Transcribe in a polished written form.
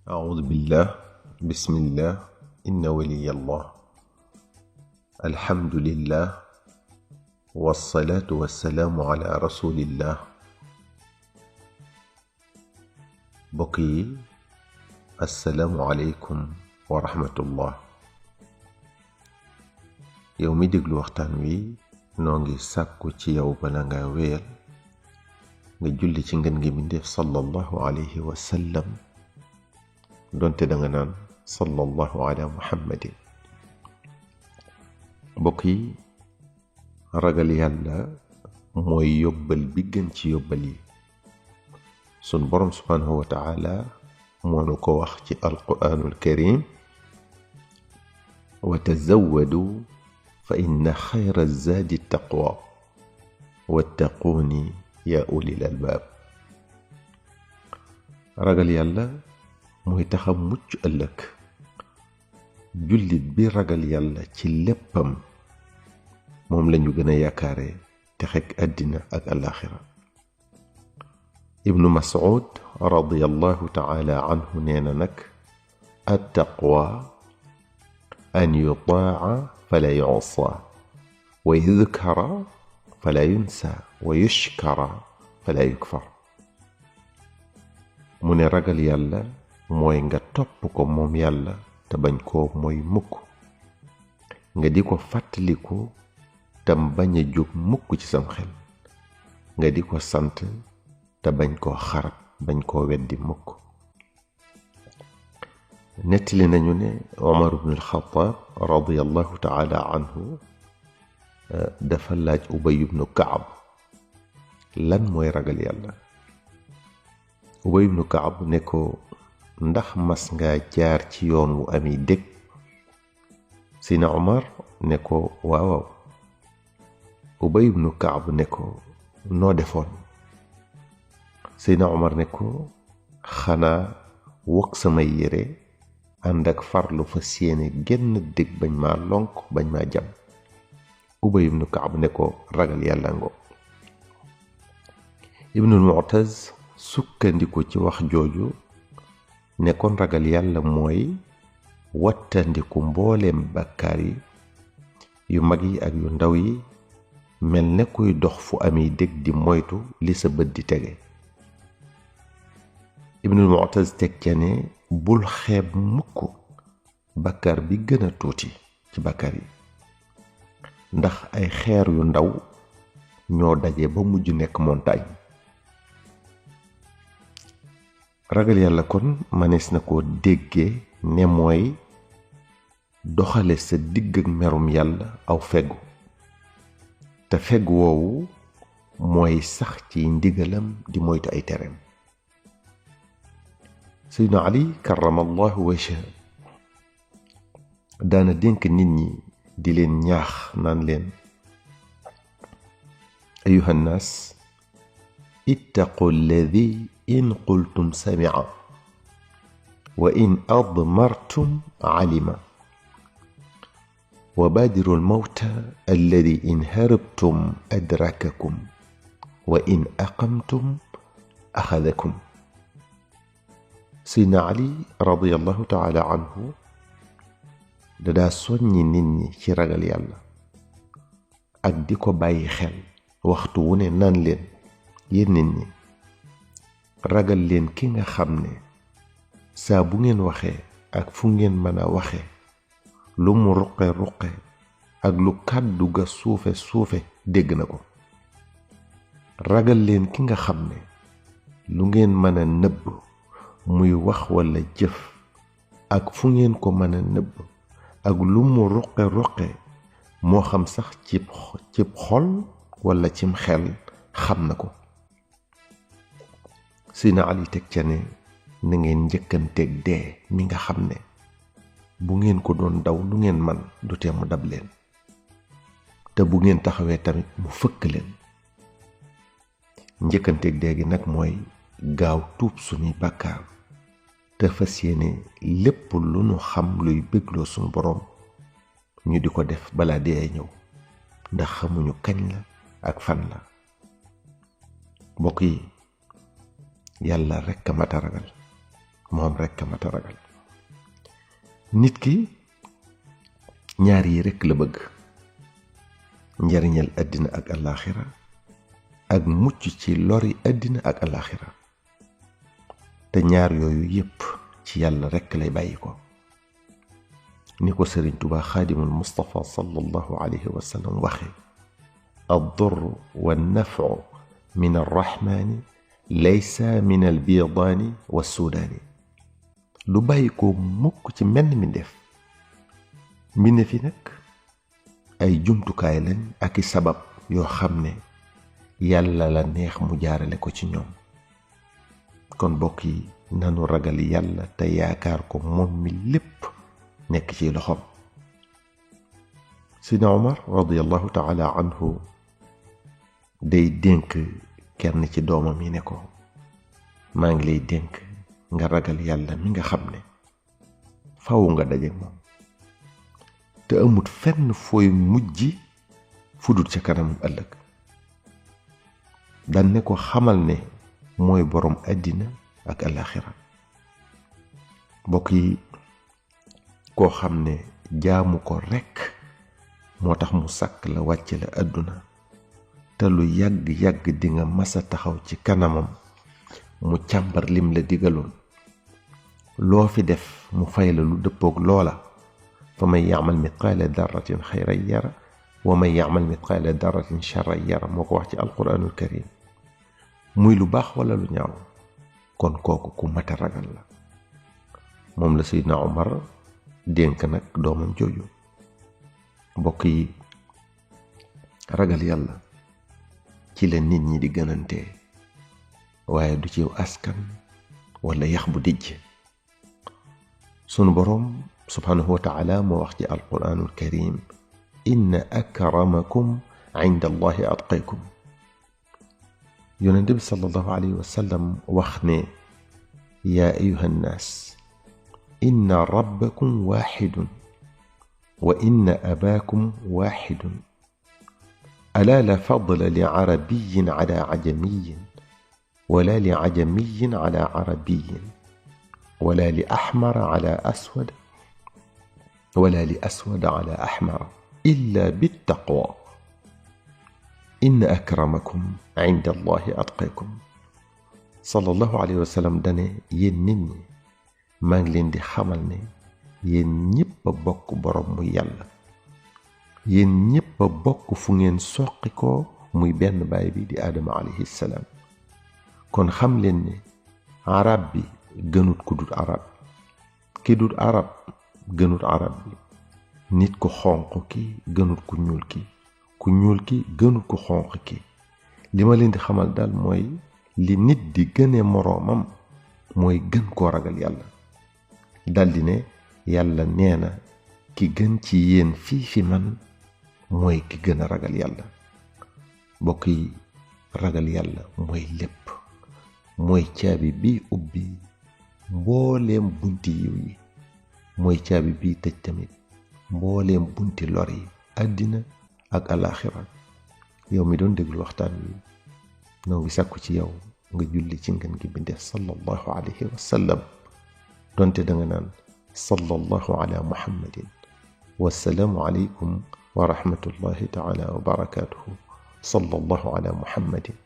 أعوذ بالله بسم الله إن ولي الله الحمد لله والصلاة والسلام على رسول الله بقي السلام عليكم ورحمة الله يومي دقل وقتان وي نونغي ساكو تي يو بلانغا ويل نجولي تنغن جميندف صلى الله عليه وسلم donte danga naan sallallahu ala muhammadin mbokk yi ragal yàlla mooy yóbbal bi gën ci yóbbal yi sun borom subhanahu wa ta'ala moo nu ko wax ci alquranul karim wa tazawwadu fa inna xayra zaadi taqwa wattaquni ya ulil albab ragal yàlla mooy taxa mucc ëllëg jullit bi ragal yàlla ci léppam moom lañu gën a yaakaare texek àddina ak alaxira ibnu mas'ud radiyallahu ta'ala anhu neena nag attaqwa an yutaa fala yu'sa wa yudhkara fala yunsa wa yushkara fala yukfar mu ne ragal yàlla mooy nga topp ko moom yàlla te bañ koo mooy mukk nga di ko fàttaliku tam bañ a jóg mukk ci sam xel nga di ko sant te bañ koo xarab bañ koo weddi mukk nettali nañu ne Omar ibn al-Khattab radiyallahu ta'ala anhu dafa laaj Ubay ibn Ka'b lan mooy ragal yàlla Ubay ibn Ka'b ne ko ndax mas nga jaar ci yoon wu ami dég sina Omar ne ko waaw Ubay ibn Ka'b ne ko noo defoon sina Omar ne ko xanaa wokk sama yére ànd ak farlu fa séene genn dég bañ maa lonk bañ maa jam Ubay ibn Ka'b ne ko ragal yàlla ngo Ibnul Mu'taz sukkandiku ci wax jooju ne kon ragal yàlla mooy wattandiku mbooleem bàkkaar yi yu mag yi ak yu ndaw yi mel ne kuy dox fu ami dég di moytu li sa bët di tege Ibnul Mu'taz teg ca ne bul xeeb mukk bàkkaar bi gën a tuuti ci bàkkaar yi ndax ay xeer yu ndaw ñoo daje ba mujj nekk montagne ragal yàlla kon manees na ko déggee ne mooy doxale sa digg ak merum yàlla aw feggu te feggu woowu mooy sax ci ndigalam di moytu ay tereem Seydina Ali karamallahu wajhahu daana dénk nit ñi di leen ñaax naan leen ayuha nnaas ittaqu alladi in qultum sami'a wa in admartum alima wa badiru almawta alladi in harabtum adrakakum wa in aqamtum axadakum Seydina Ali radiyallahu ta'ala anhu dadaa soññi nit ñi ci ragal yàlla ak di ko bàyyi xel waxtu wu ne naan leen yéen nit ñi ragal leen ki nga xam ne saa bu ngeen waxee ak fu ngeen mën a waxe lu mu ruqe ak lu kàddu ga suufe dégg na ko ragal leen ki nga xam ne lu ngeen mën a nëbb muy wax walla jëf ak fu ngeen ko mën a nëbb ak lu mu ruqe moo xam sax cib xol walla cim xel xam na ko Sina Ali teg ca ne na ngeen njëkkanteeg dee mi nga xam ne bu ngeen ko doon daw lu ngeen man du tee mu dab leen te bu ngeen taxawee tamit mu fëkk leen njëkkanteeg dee gi nag mooy gaaw tuub suñuy bàkkaar te fas yéene lépp lu nu xam luy bégloo suñu boroom ñu di ko def balaa dee ñëw ndax xamuñu kañ la ak fan la mbokk yi yàlla rekk a mat a ragal moom rekk mat a ragal. nit ki ñaar yi rekk la bëgg, njariñal àddina ak alaaxira ak mucc ci lori àddina ak alaaxira, te ñaar yooyu yépp ci yàlla rekk lay bàyyi ko. ni ko Sëriñ Tuubaa xaadimul Mustafa sallallahu alayhi wa sallam waxe: ad-durru wan-naf'u min ar-rahmaani laysa min al-biidaani was-suudaani. lu bàyyi ko mukk ci menn mbindeef. mbindeef yi nag ay jumtukaay lañ ak i sabab yoo xam ne yàlla la neex mu jaarale ko ci ñoom. kon bokk yi nanu ragal yàlla te yaakaar ko moom mi lépp nekk ci loxoom. Sidna Umar radiyallahu taala anhu day dénk kenn ci doomam yi ne ko: maa ngi lay dénk nga ragal yàlla mi nga xam ne faw nga daje moom te amut fenn fooy mujj fudut ca kanam ëllëg. dan ne ko xamal ne mooy boroom àddina ak alaaxira. mbokk yi, koo xam ne jaamu ko rekk moo tax mu sàkk la wàcce la àdduna, te lu yàgg-yàgg di nga masa taxaw ci kanamam mu càmbar lim la digaloon, loo fi def mu fay la lu dëppoog loola. fa man ya'mal mitqaala darratin xayran yara wa man ya'mal mitqaala darratin sharran yara, moo ko wax ci alquraanul karim. muy lu baax wala lu ñaaw, kon kooku ku mat a ragal la. moom la Seydina Omar dénk nag doomam jooju. mbokk yi, ragal yàlla ci la nit ñi di gënante, waaye du ci askan wala yax bu dijj. sunu boroom subhanahu wa taala moo wax ci alquraanul karim: inna akramakum inda allahi atqakum. yonente bi sallallahu alayhi wa sallam wax ne: yaa ayuha nnaas, inna rabbakum waaxidun wa inna abaakum waaxidun, alaa la fadla li arabiyin ala ajamiyin wala li ajamiyin ala arabiyin wala li axmara ala aswad wala li aswad ala axmara illa bittaqwa inna akramakum inda allahi atqakum. sallallahu alayhi wa sallam dane: yéen nit ñi, maa ngi leen di xamal ne yéen ñépp a bokk boroom muy yàlla. yéen ñépp a bokk fu ngeen soqi ko muy benn baay bi di aadama alayhi salaam. kon xam leen ne arab bi gënut ku dut arab, ki dut arab gënut arab bi, nit ku xonq ki gënut ku ñuul ki, ku ñuul ki gënut ku xonq ki. li ma leen di xamal daal mooy li nit di gëne moroomam mooy gën koo ragal yàlla. daldi ne yàlla nee na ki gën ci yéen fii fi man mooy ki gën a ragal yàlla. mbokk yi, ragal yàlla mooy lépp, mooy caabi bi ubbi mbooleem bunti yiw yi, mooy caabi bi tëj tamit mbooleem bunti lor yi àddina ak alaaxira. yow mi doon déglu waxtaan wi, noo ngi sàkku ci yow nga julli ci ngën gi bindeef sallallahu alayhi wa sallam, donte da nga naan sallallahu ala muhammadin. wassalaamu aleykum wa rahmatullahi taala wa barakaatuhu. sallallahu ala muhammadin.